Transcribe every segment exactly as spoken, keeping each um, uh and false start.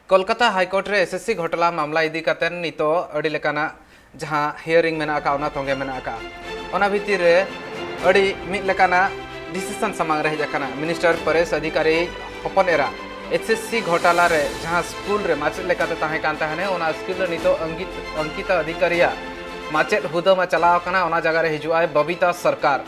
Kolkata high court ᱨᱮ S S C ᱜᱷᱚᱴᱟᱞᱟ ᱢᱟᱢᱞᱟ ᱤᱫᱤ ᱠᱟᱛᱮ ᱱᱤᱛᱚᱜ ᱟᱹᱰᱤ ᱞᱮᱠᱟᱱᱟᱜ ᱡᱟᱦᱟᱸ ᱦᱤᱭᱟᱨᱤᱝ ᱢᱮᱱᱟᱜ ᱟᱠᱟᱫ, ᱚᱱᱟ ᱛᱚᱸᱜᱮ ᱢᱮᱱᱟᱜ ᱟᱠᱟᱫ᱾ ᱚᱱᱟ ᱵᱷᱤᱛᱤᱨ ᱨᱮ ᱟᱹᱰᱤ ᱢᱤᱫ ᱞᱮᱠᱟᱱᱟᱜ ᱰᱤᱥᱤᱥᱚᱱ ᱥᱟᱢᱟᱝ ᱨᱮ ᱦᱮᱡ ᱟᱠᱟᱱᱟ᱾ ᱢᱤᱱᱤᱥᱴᱟᱨ ᱯᱚᱨᱮᱥ ᱚᱫᱷᱤᱠᱟᱨᱤ ᱦᱚᱯᱚᱱ ᱮᱨᱟ ᱮᱥ ᱮᱥ ᱥᱤ ᱜᱷᱚᱴᱟᱞᱟ ᱨᱮ ᱡᱟᱦᱟᱸ ᱥᱠᱩᱞ ᱨᱮ ᱢᱟᱪᱮᱫ ᱞᱮᱠᱟᱛᱮ ᱛᱟᱦᱮᱸ ᱠᱟᱱ ᱛᱟᱦᱮᱱᱮ, ᱚᱱᱟ ᱥᱠᱩᱞ ᱨᱮ ᱱᱤᱛᱚᱜ ᱚᱝᱜᱤᱛ-, ᱚᱝᱠᱤᱛᱟ ᱚᱫᱷᱤᱠᱟᱨᱤᱭᱟᱜ ᱢᱟᱪᱮᱫ ᱦᱩᱫᱟᱹ ᱢᱟ ᱪᱟᱞᱟᱣ ᱟᱠᱟᱱᱟ, ᱚᱱᱟ ᱡᱟᱭᱜᱟ ᱨᱮ ᱦᱤᱡᱩᱜ ᱟᱭ ᱵᱚᱵᱤᱛᱟ ᱥᱚᱨᱠᱟᱨ᱾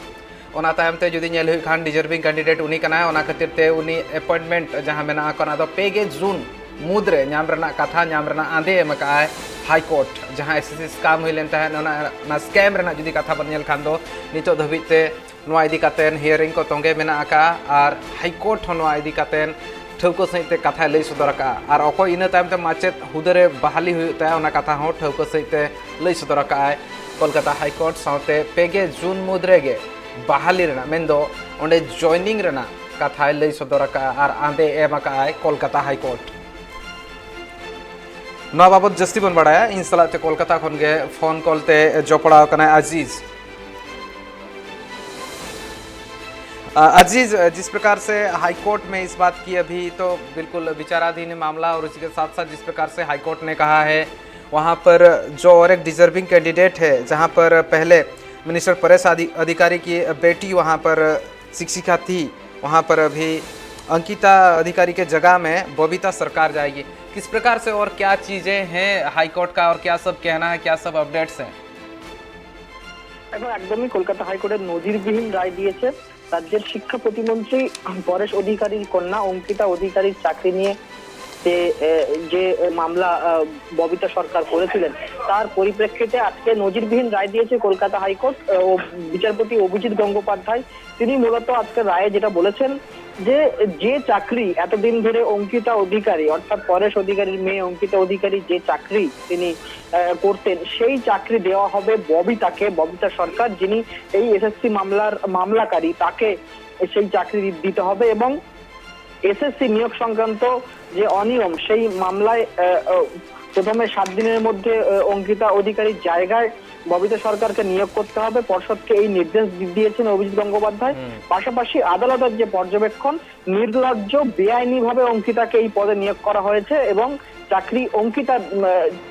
ᱚᱱᱟ ᱛᱟᱭᱚᱢ ᱛᱮ ᱡᱩᱫᱤ ᱧᱮᱞ ᱦᱩᱭᱩᱜ ᱠᱷᱟᱱ, ᱰᱤᱡᱟᱨᱵᱷᱤᱝ ᱠᱮᱱᱰᱤᱰᱮᱴ ᱩᱱᱤ ᱠᱟᱱᱟᱭ, ᱚᱱᱟ ᱠᱷᱟᱹᱛᱤᱨ ᱛᱮ ᱩᱱᱤ ᱮᱯᱚᱭᱮᱱᱴᱢᱮᱱᱴ ᱡᱟᱦᱟᱸ ᱢᱮᱱᱟᱜᱼᱟ, ᱚᱱᱟ ᱫᱚ ᱯᱮ ᱜᱮ ᱡᱩᱱ ᱢᱩᱫᱽ ᱨᱮ ᱧᱟᱢ ᱨᱮᱱᱟᱜ ᱠᱟᱛᱷᱟ, ᱧᱟᱢ ᱨᱮᱱᱟᱜ ᱟᱸᱫᱮ ᱮᱢ ᱟᱠᱟᱫᱼᱟᱭ ᱦᱟᱭ ᱠᱳᱨᱴ᱾ ᱡᱟᱦᱟᱸ ᱮᱥ ᱮᱥ ᱥᱤ ᱥᱠᱮᱢ ᱦᱩᱭ ᱞᱮᱱ ᱛᱟᱦᱮᱸᱫ, ᱚᱱᱟ, ᱚᱱᱟ ᱥᱠᱮᱢ ᱨᱮᱱᱟᱜ ᱡᱩᱫᱤ ᱠᱟᱛᱷᱟ ᱵᱚᱱ ᱧᱮᱞ ᱠᱷᱟᱱ ᱫᱚ, ᱱᱤᱛᱚᱜ ᱫᱷᱟᱹᱵᱤᱡ ᱛᱮ ᱱᱚᱣᱟ ᱤᱫᱤ ᱠᱟᱛᱮ ᱦᱤᱭᱟᱨᱤᱝ ᱠᱚ ᱛᱚᱸᱜᱮ ᱢᱮᱱᱟᱜ ᱟᱠᱟᱫᱼᱟ ᱟᱨ ᱦᱟᱭ ᱠᱳᱨᱴ ᱦᱚᱸ ᱱᱚᱣᱟ ᱤᱫᱤ ᱠᱟᱛᱮ ᱴᱷᱟᱹᱣᱠᱟᱹ ᱥᱟᱺᱦᱤᱡ ᱛᱮ ᱠᱟᱛᱷᱟᱭ ᱞᱟᱹᱭ ᱥᱚᱫᱚᱨ ᱟᱠᱟᱫᱼᱟ᱾ ᱟᱨ ᱚᱠᱚᱭ ᱤᱱᱟᱹ ᱛᱟᱭᱚᱢ ᱛᱮ ᱢᱟᱪᱮᱫ ᱦᱩᱫᱟᱹ ᱨᱮ ᱵᱟᱦᱟᱞᱤ ᱦᱩᱭᱩᱜ ᱛᱟᱭᱟ, ᱚᱱᱟ ᱠᱟᱛᱷᱟ ᱦᱚᱸ ᱴᱷᱟᱹᱣᱠᱟᱹ ᱥᱟᱺᱦᱤᱡ ᱛᱮ ᱞᱟᱹᱭ ᱥᱚᱫᱚᱨ ᱟᱠᱟᱫᱼᱟᱭ ᱠᱳᱞᱠᱟᱛᱟ ᱦᱟᱭ ᱠᱳᱨᱴ᱾ ᱥᱟᱶᱛᱮ ᱯᱮ ᱜᱮ ᱡᱩᱱ ᱢᱩᱫᱽ ᱨᱮᱜᱮ ᱵᱟᱦᱟᱞᱤ ᱨᱮᱱᱟᱜ, ᱢᱮᱱᱫᱚ ᱚᱸᱰᱮ ᱡᱚᱭᱱᱤᱝ ᱨᱮᱱᱟᱜ ᱠᱟᱛᱷᱟᱭ ᱞᱟᱹᱭ ᱥᱚᱫᱚᱨ ᱟᱠᱟᱫᱼᱟ ᱟᱨ ᱟᱸᱫᱮ ᱮᱢ ᱟᱠᱟᱫᱼᱟᱭ ᱠᱳᱞᱠᱟᱛᱟ ᱦᱟᱭ ᱠᱳᱨᱴ᱾ ᱱᱚᱣᱟ ᱵᱟᱵᱚᱛ ᱡᱟᱹᱥᱛᱤ ᱵᱚᱱ ᱵᱟᱲᱟᱭᱟ, ᱤᱧ ᱥᱟᱞᱟᱜ ᱛᱮ ᱠᱳᱞᱠᱟᱛᱟ ᱠᱷᱚᱱ ᱜᱮ ᱯᱷᱳᱱ ᱠᱚᱞ ᱛᱮ ᱡᱚᱯᱲᱟᱣ ᱠᱟᱱᱟᱭ ᱟᱡᱤᱡ᱾ अ, अजीज, अ, जिस प्रकार से हाई कोर्ट में इस बात की, अभी तो बिल्कुल विचाराधीन मामला, और उसी के साथ साथ जिस प्रकार से हाई कोर्ट ने कहा है, वहाँ पर जो और एक डिजर्विंग कैंडिडेट है, जहाँ पर पहले मिनिस्टर परेश अधि-, अधिकारी की बेटी वहाँ पर शिक्षिका थी, वहाँ पर अभी अंकिता अधिकारी के जगह में बबीता सरकार जाएगी। किस प्रकार से और क्या चीजें हैं हाई कोर्ट का, और क्या सब कहना है, क्या सब अपडेट्स हैं? এখন একদমই কলকাতা হাইকোর্টের নজিরবিহীন রায় দিয়েছে। রাজ্যের শিক্ষা প্রতিমন্ত্রী পরেশ অধিকারীর কন্যা অঙ্কিতা অধিকারীর চাকরি নিয়ে যে, এ, যে মামলা, আ, ববিতা সরকার করেছিলেন, তার পরিপ্রেক্ষিতে আজকে নজিরবিহীন রায় দিয়েছে কলকাতা হাইকোর্ট, আ, ও বিচারপতি অভিজিৎ গঙ্গোপাধ্যায়। তিনি মূলত আজকে রায়ে যেটা বলেছেন যে, যে চাকরি এতদিন ধরে অঙ্কিতা অধিকারী, অর্থাৎ পরেশ অধিকারীর মেয়ে অঙ্কিতা অধিকারী যে চাকরি তিনি, আ, করতেন, সেই চাকরি দেওয়া হবে ববিতাকে, ববিতা সরকার, যিনি এই এসএসসি মামলার মামলাকারী, তাকে সেই চাকরি দিতে হবে। এবং এসএসসি নিয়োগ সংক্রান্ত যে অনিয়ম, সেই মামলায়, আহ, আহ, প্রথমে সাত দিনের মধ্যে, আহ, অঙ্কিতা অধিকারীর জায়গায় ববিতা সরকারকে নিয়োগ করতে হবে, পর্ষদকে এই নির্দেশ দি-, দিয়েছেন অভিজিৎ গঙ্গোপাধ্যায়। হুম। পাশাপাশি আদালতের যে পর্যবেক্ষণ, নির্লজ্জ, বেআইনিভাবে অঙ্কিতাকে এই পদে নিয়োগ করা হয়েছে এবং চাকরি অঙ্কিতা, উম,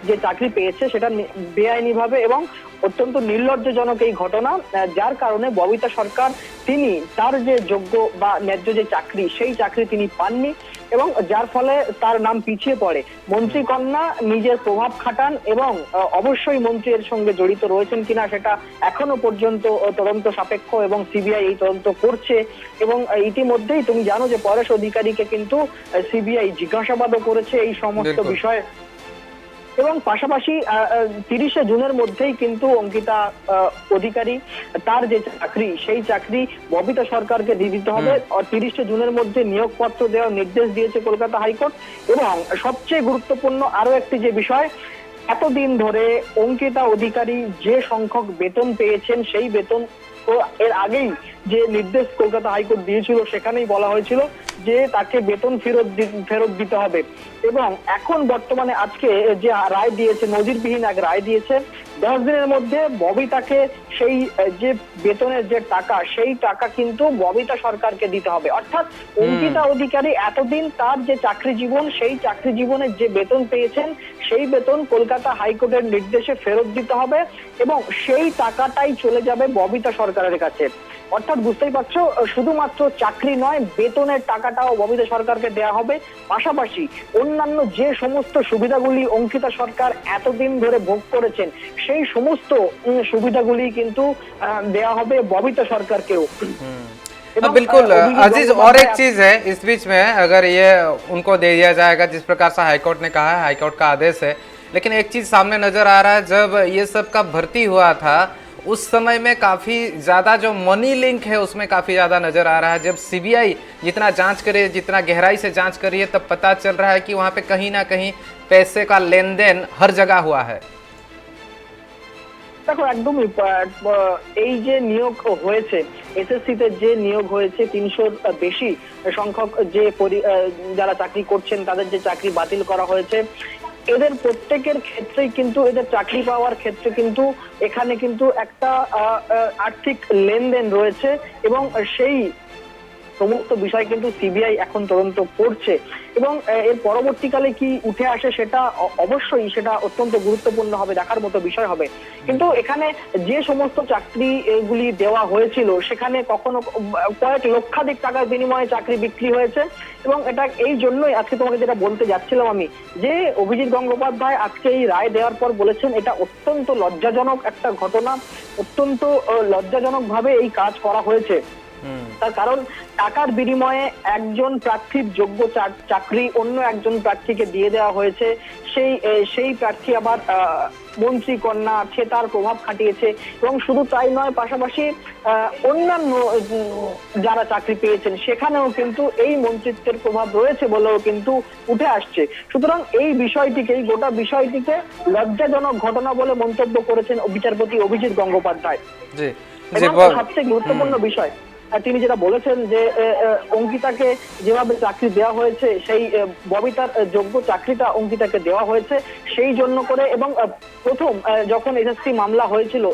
যে চাকরি পেয়েছে সেটা নি-, বেআইনিভাবে এবং অত্যন্ত নির্লজ্জজনক এই ঘটনা, আহ, যার কারণে ববিতা সরকার তিনি তার যে যোগ্য বা ন্যায্য যে চাকরি, সেই চাকরি তিনি পাননি এবং যার ফলে তার নাম পিছিয়ে পড়ে। মন্ত্রী কন্যা নিজের প্রভাব খাটান এবং, আহ, অবশ্যই মন্ত্রী এর সঙ্গে জড়িত রয়েছেন কিনা সেটা এখনো পর্যন্ত, আহ, তদন্ত সাপেক্ষ এবং সিবিআই এই তদন্ত করছে। এবং, আহ, ইতিমধ্যেই তুমি জানো যে পরেশ অধিকারীকে কিন্তু, আহ, সিবিআই জিজ্ঞাসাবাদও করেছে এই সমস্ত বিষয়ে। এবং পাশাপাশি, আহ, আহ, তিরিশে জুনের মধ্যেই কিন্তু অঙ্কিতা, আহ, অধিকারী তার যে চাকরি, সেই চাকরি ববিতা সরকারকে দিয়ে দিতে হবে। আর তিরিশে জুনের মধ্যে নিয়োগপত্র দেওয়ার নির্দেশ দিয়েছে কলকাতা হাইকোর্ট। এবং সবচেয়ে গুরুত্বপূর্ণ আরো একটি যে বিষয়, এতদিন ধরে অঙ্কিতা অধিকারী যে সংখ্যক বেতন পেয়েছেন, সেই বেতন তো এর আগেই যে নির্দেশ কলকাতা হাইকোর্ট দিয়েছিল, সেখানেই বলা হয়েছিল যে তাকে বেতন ফেরত দি-, ফেরত দিতে হবে। এবং এখন বর্তমানে আজকে যে রায় দিয়েছে, নজিরবিহীন এক রায় দিয়েছে, দশ দিনের মধ্যে ববিতাকে সেই, আহ, যে বেতনের যে টাকা, সেই টাকা কিন্তু ববিতা সরকারকে দিতে হবে। অর্থাৎ অঙ্কিতা অধিকারী এতদিন তার যে চাকরি জীবন, সেই চাকরি জীবনের যে বেতন পেয়েছেন, সেই বেতন কলকাতা হাইকোর্টের নির্দেশে ফেরত দিতে হবে এবং সেই টাকাটাই চলে যাবে ববিতা সরকারের কাছে। অর্থাৎ বুঝতেই পারছো, শুধুমাত্র চাকরি নয়, বেতনের টাকাটাও ববিতা সরকারকে দেওয়া হবে। পাশাপাশি অন্যান্য যে সমস্ত সুবিধাগুলি অঙ্কিতা সরকার এতদিন ধরে ভোগ করেছেন, সেই সমস্ত, উম, সুবিধাগুলি কিন্তু, আহ, দেওয়া হবে ববিতা সরকারকেও। हाँ, बिल्कुल। अजीज, और एक चीज है इस बीच में, अगर ये उनको दे दिया जाएगा, जिस प्रकार से हाईकोर्ट ने कहा है, हाईकोर्ट का आदेश है, लेकिन एक चीज सामने नजर आ रहा है, जब ये सब का भर्ती हुआ था, उस समय में काफी ज्यादा जो मनी लिंक है, उसमें काफी ज्यादा नजर आ रहा है। जब सीबीआई जितना जांच करे, जितना गहराई से जांच करी है, तब पता चल रहा है कि वहां पे कहीं ना कहीं पैसे का लेन देन हर जगह हुआ है। দেখো, একদমই, আহ, আহ, এই যে নিয়োগ হয়েছে, এসএসসি তে যে নিয়োগ হয়েছে, তিনশোর বেশি সংখ্যক যে পরি-, আহ, যারা চাকরি করছেন, তাদের যে চাকরি বাতিল করা হয়েছে, এদের প্রত্যেকের ক্ষেত্রেই কিন্তু, এদের চাকরি পাওয়ার ক্ষেত্রে কিন্তু এখানে কিন্তু একটা, আহ, আহ, আর্থিক লেনদেন রয়েছে এবং সেই সমস্ত বিষয় কিন্তু সিবিআই এখন তদন্ত করছে। এবং আহ, এর পরবর্তীকালে কি উঠে আসে, সেটা অ- অবশ্যই সেটা অত্যন্ত গুরুত্বপূর্ণ হবে, দেখার মতো বিষয় হবে। কিন্তু এখানে যে সমস্ত চাকরি এগুলি দেওয়া হয়েছিল, সেখানে কখনো ক- কয়েক লক্ষাধিক টাকার বিনিময়ে চাকরি বিক্রি হয়েছে। এবং এটা এই জন্যই আজকে তোমাকে যেটা বলতে যাচ্ছিলাম আমি, যে অভিজিৎ গঙ্গোপাধ্যায় আজকে এই রায় দেওয়ার পর বলেছেন, এটা অত্যন্ত লজ্জাজনক একটা ঘটনা, অত্যন্ত আহ, লজ্জাজনকভাবে এই কাজ করা হয়েছে। তার কারণ টাকার বিনিময়ে একজন প্রার্থীর যোগ্য চা- চাকরি অন্য একজন প্রার্থীকে দিয়ে দেওয়া হয়েছে। সেই এ, সেই প্রার্থী আবার আহ, মন্ত্রী কন্যা, সে তার প্রভাব খাটিয়েছে। এবং শুধু তাই নয়, পাশাপাশি আহ, অন্যান্য উম, যারা চাকরি পেয়েছেন, সেখানেও কিন্তু এই মন্ত্রিত্বের প্রভাব রয়েছে বলেও কিন্তু উঠে আসছে। সুতরাং এই বিষয়টিকে, এই গোটা বিষয়টিকে লজ্জাজনক ঘটনা বলে মন্তব্য করেছেন বিচারপতি অভিজিৎ গঙ্গোপাধ্যায়। জি। এবং সবচেয়ে গুরুত্বপূর্ণ বিষয়, আহ, তিনি যেটা বলেছেন যে আহ, আহ, অঙ্কিতাকে যেভাবে চাকরি দেওয়া হয়েছে, সেই আহ, ববিতার আহ, যোগ্য চাকরিটা অঙ্কিতাকে দেওয়া হয়েছে সেই জন্য করে। এবং আহ, প্রথম আহ, যখন এসএসসি মামলা হয়েছিল,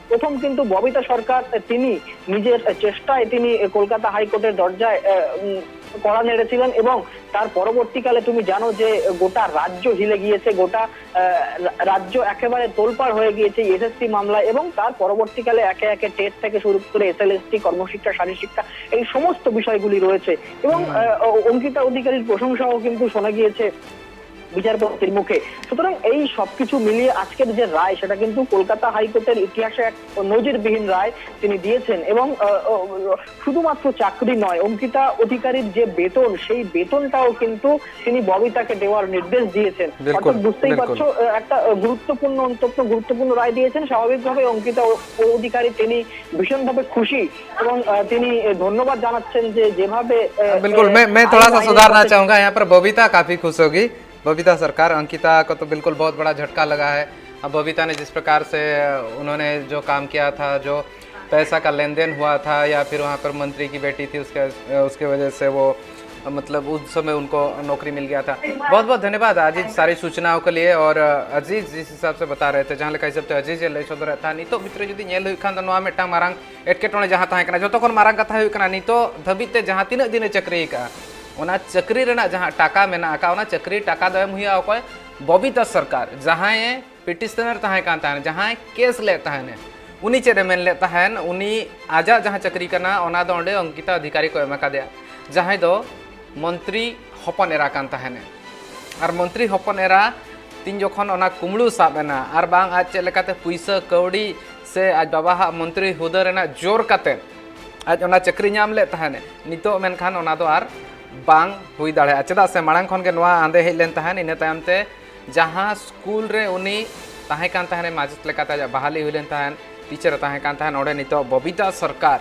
প্রথম কিন্তু ববিতা সরকার আহ, তিনি নিজের চেষ্টায় তিনি আহ, কলকাতা হাইকোর্টের দরজায় আহ, উম, কড়া নেড়েছিলেন। এবং তার পরবর্তীকালে তুমি জানো যে গোটা রাজ্য হিলে গিয়েছে, গোটা আহ, রা- রাজ্য একেবারে তোলপাড় হয়ে গিয়েছে এসএসসি মামলা। এবং তার পরবর্তীকালে একে একে টেট থেকে শুরু করে এসএলএসটি, কর্মশিক্ষা, শারীরশিক্ষা, এই সমস্ত বিষয়গুলি রয়েছে। এবং আহ, অ- অঙ্কিতা অধিকারীর প্রশংসাও কিন্তু শোনা গিয়েছে বিচারপতির মুখে। সুতরাং এই সবকিছু মিলিয়ে আজকের যে রায়, সেটা কিন্তু কলকাতা হাইকোর্টের ইতিহাসে এক নজিরবিহীন রায় তিনি দিয়েছেন। এবং আহ, আহ, শুধুমাত্র চাকরি নয়, অঙ্কিতা অধিকারীর যে বেতন, সেই বেতনটাও কিন্তু তিনি ববিতাকে দেওয়ার নির্দেশ দিয়েছেন। बिल्कुल, অর্থাৎ বুঝতেই बिल्कुल। পারছো, আহ, একটা আহ, গুরুত্বপূর্ণ, অত্যন্ত গুরুত্বপূর্ণ রায় দিয়েছেন। স্বাভাবিকভাবে অঙ্কিতা অ- অধিকারী তিনি ভীষণভাবে খুশি এবং আহ, তিনি আহ, ধন্যবাদ জানাচ্ছেন যে যেভাবে আহ, बिल्कुल। আহ, मैं मैं थोड़ा আইন- सा আইনের सुधारना পথে चाहूँगा यहाँ पर। बबीता काफ़ी खुश होगी। बबीता सरकार, अंकिता को तो बिल्कुल बहुत बड़ा झटका लगा है। अब बबीता ने जिस प्रकार से, अ, उन्होंने जो काम किया था, जो पैसा का लेन देन हुआ था, या फिर वहाँ पर मंत्री की बेटी थी, उसके अ, उसके वजह से वो मतलब उस समय उनको नौकरी मिल गया था। बहुत बहुत धन्यवाद अजीज, सारी सूचनाओं के लिए। और अ, अजीज जिस हिसाब से बता रहे थे, ᱡᱟᱦᱟᱸ ᱞᱮᱠᱟ ᱦᱤᱥᱟᱹᱵ ᱛᱮ ᱟᱡᱤᱡ ᱮ ᱞᱟᱹᱭ ᱥᱚᱫᱚᱨᱮᱫ ᱛᱟᱦᱮᱸᱫ, ᱱᱤᱛᱚᱜ ᱵᱷᱤᱛᱨᱤ ᱡᱩᱫᱤ ᱧᱮᱞ ᱦᱩᱭᱩᱜ ᱠᱷᱟᱱ ᱫᱚ ᱱᱚᱣᱟ ᱢᱤᱫᱴᱟᱝ ᱢᱟᱨᱟᱝ ᱮᱴᱠᱮᱴᱚᱬᱮ ᱡᱟᱦᱟᱸ ᱛᱟᱦᱮᱸ ᱠᱟᱱᱟ, ᱡᱚᱛᱚ ᱠᱷᱚᱱ ᱢᱟᱨᱟᱝ ᱠᱟᱛᱷᱟ ᱦᱩᱭᱩᱜ ᱠᱟᱱᱟ ᱱᱤᱛᱚᱜ ᱫᱷᱟᱹᱵᱤᱡ ᱛᱮ ᱡᱟᱦᱟᱸ ᱛᱤᱱᱟᱹᱜ ᱫᱤᱱᱮ ᱪᱟᱹᱠᱨᱤ ᱟᱠᱟᱫᱼᱟ, ᱚᱱᱟ ᱪᱟᱹᱠᱨᱤ ᱨᱮᱱᱟᱜ ᱡᱟᱦᱟᱸ ᱴᱟᱠᱟ ᱢᱮᱱᱟᱜ ᱟᱠᱟᱫ, ᱚᱱᱟ ᱪᱟᱹᱠᱨᱤ ᱴᱟᱠᱟ ᱫᱚ ᱮᱢ ᱦᱩᱭᱩᱜᱼᱟ ᱚᱠᱚᱭ? ᱵᱚᱵᱤᱛᱟ ᱥᱚᱨᱠᱟᱨ, ᱡᱟᱦᱟᱸᱭᱮ ᱯᱤᱴᱤᱥᱚᱱᱟᱨ ᱛᱟᱦᱮᱸ ᱠᱟᱱ ᱛᱟᱦᱮᱸᱱ, ᱡᱟᱦᱟᱸᱭ ᱠᱮᱥ ᱞᱮᱫ ᱛᱟᱦᱮᱸᱱᱮ, ᱩᱱᱤ ᱪᱮᱫ ᱮ ᱢᱮᱱ ᱞᱮᱫ ᱛᱟᱦᱮᱸᱱ, ᱩᱱᱤ ᱟᱡᱟᱜ ᱡᱟᱦᱟᱸ ᱪᱟᱹᱠᱨᱤ ᱠᱟᱱᱟ ᱚᱱᱟ ᱫᱚ ᱚᱸᱰᱮ ᱚᱝᱠᱤᱛᱟ ᱚᱫᱷᱤᱠᱟᱨᱤ ᱠᱚ ᱮᱢ ᱟᱠᱟᱫᱮᱭᱟ, ᱡᱟᱦᱟᱸᱭ ᱫᱚ ᱢᱚᱱᱛᱨᱤ ᱦᱚᱯᱚᱱ ᱮᱨᱟ ᱠᱟᱱ ᱛᱟᱦᱮᱸᱱᱮ᱾ ᱟᱨ ᱢᱚᱱᱛᱨᱤ ᱦᱚᱯᱚᱱ ᱮᱨᱟ ᱛᱤᱱ ᱡᱚᱠᱷᱚᱱ ᱚᱱᱟ ᱠᱩᱢᱵᱽᱲᱩ ᱥᱟᱵ ᱮᱱᱟ ᱟᱨ ᱵᱟᱝ ᱟᱡ ᱪᱮᱫ ᱞᱮᱠᱟᱛᱮ ᱯᱩᱭᱥᱟᱹ ᱠᱟᱹᱣᱰᱤ ᱥᱮ ᱟᱡ ᱵᱟᱵᱟᱣᱟᱜ ᱢᱚᱱᱛᱨᱤ ᱦᱩᱫᱟᱹ ᱨᱮᱱᱟᱜ ᱡᱳᱨ ᱠᱟᱛᱮ ᱟᱡ ᱚᱱᱟ ᱪᱟᱹᱠᱨᱤ ᱧᱟᱢ ᱞᱮᱫ ᱛᱟᱦᱮᱸᱱᱮ, ᱱᱤᱛᱚᱜ ᱢᱮᱱᱠᱷᱟᱱ ᱚᱱᱟ ᱫᱚ ᱟᱨ ᱵᱟᱝ ᱦᱩᱭ ᱫᱟᱲᱮᱭᱟᱜᱼᱟ᱾ ᱪᱮᱫᱟᱜ ᱥᱮ ᱢᱟᱲᱟᱝ ᱠᱷᱚᱱ ᱜᱮ ᱱᱚᱣᱟ ᱟᱸᱫᱮ ᱦᱮᱡ ᱞᱮᱱ ᱛᱟᱦᱮᱸᱱ, ᱤᱱᱟᱹ ᱛᱟᱭᱚᱢ ᱛᱮ ᱡᱟᱦᱟᱸ ᱥᱠᱩᱞ ᱨᱮ ᱩᱱᱤ ᱛᱟᱦᱮᱸ ᱠᱟᱱ ᱛᱟᱦᱮᱸᱱ, ᱢᱟᱪᱮᱫ ᱞᱮᱠᱟᱛᱮ ᱟᱡᱟᱜ ᱵᱟᱦᱟᱞᱤ ᱦᱩᱭ ᱞᱮᱱ ᱛᱟᱦᱮᱸᱱ, ᱴᱤᱪᱟᱨ ᱮ ᱛᱟᱦᱮᱸ ᱠᱟᱱ ᱛᱟᱦᱮᱸᱱ, ᱚᱸᱰᱮ ᱱᱤᱛᱚᱜ ᱵᱚᱵᱤᱛᱟ ᱥᱚᱨᱠᱟᱨ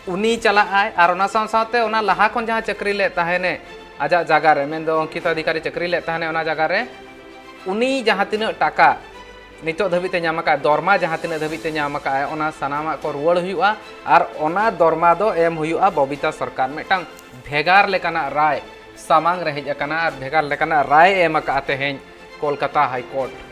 ᱩᱱᱤ ᱪᱟᱞᱟᱜ ᱟᱭ ᱟᱨ ᱚᱱᱟ ᱥᱟᱶ ᱥᱟᱶᱛᱮ ᱚᱱᱟ ᱞᱟᱦᱟ ᱠᱷᱚᱱ ᱡᱟᱦᱟᱸ ᱪᱟᱹᱠᱨᱤ ᱞᱮᱫ ᱛᱟᱦᱮᱸᱱᱮ ᱟᱡᱟᱜ ᱡᱟᱭᱜᱟ ᱨᱮ, ᱢᱮᱱᱫᱚ ᱚᱝᱠᱤᱛᱟ ᱚᱫᱷᱤᱠᱟᱨᱤ ᱪᱟᱹᱠᱨᱤ ᱞᱮᱫ ᱛᱟᱦᱮᱸᱱᱮ, ᱚᱱᱟ ᱡᱟᱭᱜᱟ ᱨᱮ ᱩᱱᱤ ᱡᱟᱦᱟᱸ ᱛᱤᱱᱟᱹᱜ ᱴᱟᱠᱟ ᱱᱤᱛᱚᱜ ᱫᱷᱟᱹᱵᱤᱡ ᱛᱮ ᱧᱟᱢ ᱟᱠᱟᱫ, ᱫᱚᱨᱢᱟ ᱡᱟᱦᱟᱸ ᱛᱤᱱᱟᱹᱜ ᱫᱷᱟᱹᱵᱤᱡ ᱛᱮ ᱧᱟᱢ ᱟᱠᱟᱫ, ᱚᱱᱟ ᱥᱟᱱᱟᱢᱟᱜ ᱠᱚ ᱨᱩᱣᱟᱹᱲ ᱦᱩᱭᱩᱜᱼᱟ ᱟᱨ ᱚᱱᱟ ᱫᱚᱨᱢᱟ ᱫᱚ ᱮᱢ ᱦᱩᱭᱩᱜᱼᱟ ᱵᱚᱵᱤᱛᱟ ᱥᱚᱨᱠᱟᱨ᱾ ᱢᱤᱫᱴᱟᱝ ᱵᱷᱮᱜᱟᱨ ᱞᱮᱠᱟᱱᱟᱜ ᱨᱟᱭ ᱥᱟᱢᱟᱝ ᱨᱮ ᱦᱮᱡ ᱟᱠᱟᱱᱟ ᱟᱨ ᱵᱷᱮᱜᱟᱨ ᱞᱮᱠᱟᱱᱟᱜ ᱨᱟᱭ ᱮ ᱮᱢ ᱟᱠᱟᱫᱼᱟ ᱛᱮᱦᱮᱧ ᱠᱳᱞᱠᱟᱛᱟ ᱦᱟᱭ ᱠᱳᱨᱴ᱾